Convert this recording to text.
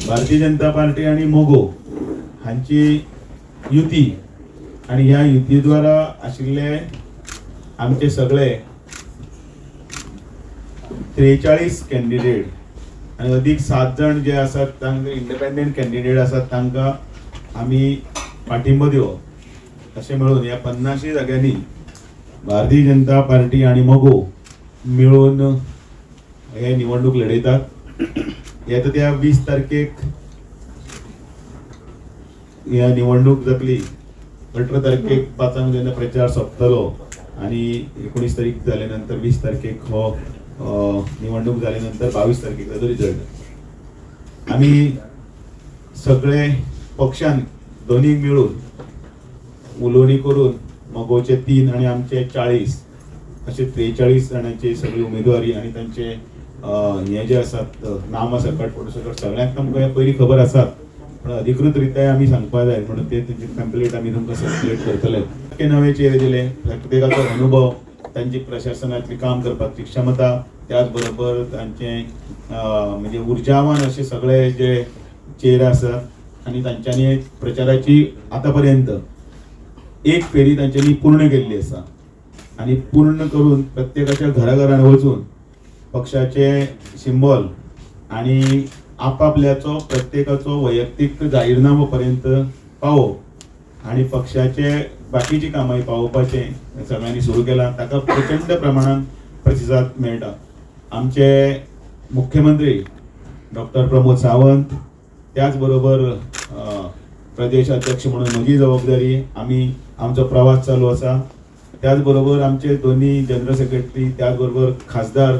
Bharatiya Janata party आनी मगो हांची युती आनी ह्या युती द्वारा आशिल्ले आमचे सगळे 43 कॅन्डिडेट आनी अदीक सात जाण जे आसात, तांकां इंडिपेंडंट कॅन्डिडेट आसात, तांकां आमी पाठिंबो दिवप, अशें मेळून ह्या 50य जाग्यांनी भारतीय जनता पार्टी आनी मगो मिळून हे निवडणूक लढयतात. येता त्या 20 तारखेक ह्या निवडणूक जातली. 18 तारखेक 5 जांक जेन्ना प्रचार सोंपतलो आनी 19 तारीख जाले नंतर 20 तारखेक हो निवडणूक जाले नंतर 22 तारखेक ताजो रिजल्ट. आमी सगळे पक्षान दोनी मिळून उलोवणी करून मगोचे तीन आनी आमचे 40 असे 43 जाणांची सगळी उमेदवारी आनी तांचे हे जे आसात, नामां सकट, फोटो सकट, सगळ्यांक आमकां हे पयलीं खबर आसात, पण अधिकृत रित्या आमी सांगपा जाय म्हणून ते तेंचे पॅम्पलेट आमी तुमकां सर्क्युलेट करतले. ते नवे चेहरे दिले, प्रत्येकाचो अनुभव, तांची प्रशासनांतली काम करपाची क्षमता, त्याच बरोबर तांचे म्हणजे उर्जावान असे सगळे जे चेहरे आसात आनी तांच्यांनी प्रचाराची आतां पर्यंत एक फेरी तांच्यांनी पूर्ण केल्ली आसा आनी पूर्ण करून प्रत्येकाच्या घराघरान वचून पक्षाचे सिंबॉल आनी आपापल्याचो प्रत्येकाचो वैयक्तीक जाहीरनामो पर्यंत पावोवप आनी पक्षाचे बाकीची कामां पावोवपाचें सगळ्यांनी सुरू केलां. ताका प्रचंड प्रमाणान प्रतिसाद मेळटा. आमचे मुख्यमंत्री डॉक्टर प्रमोद सावंत, त्याच बरोबर प्रदेश अध्यक्ष म्हणून म्हजी जबाबदारी, आमी आमचो प्रवास चालू आसा. त्याच बरोबर आमचे दोन्ही जनरल सेक्रेटरी, त्याच बरोबर खासदार.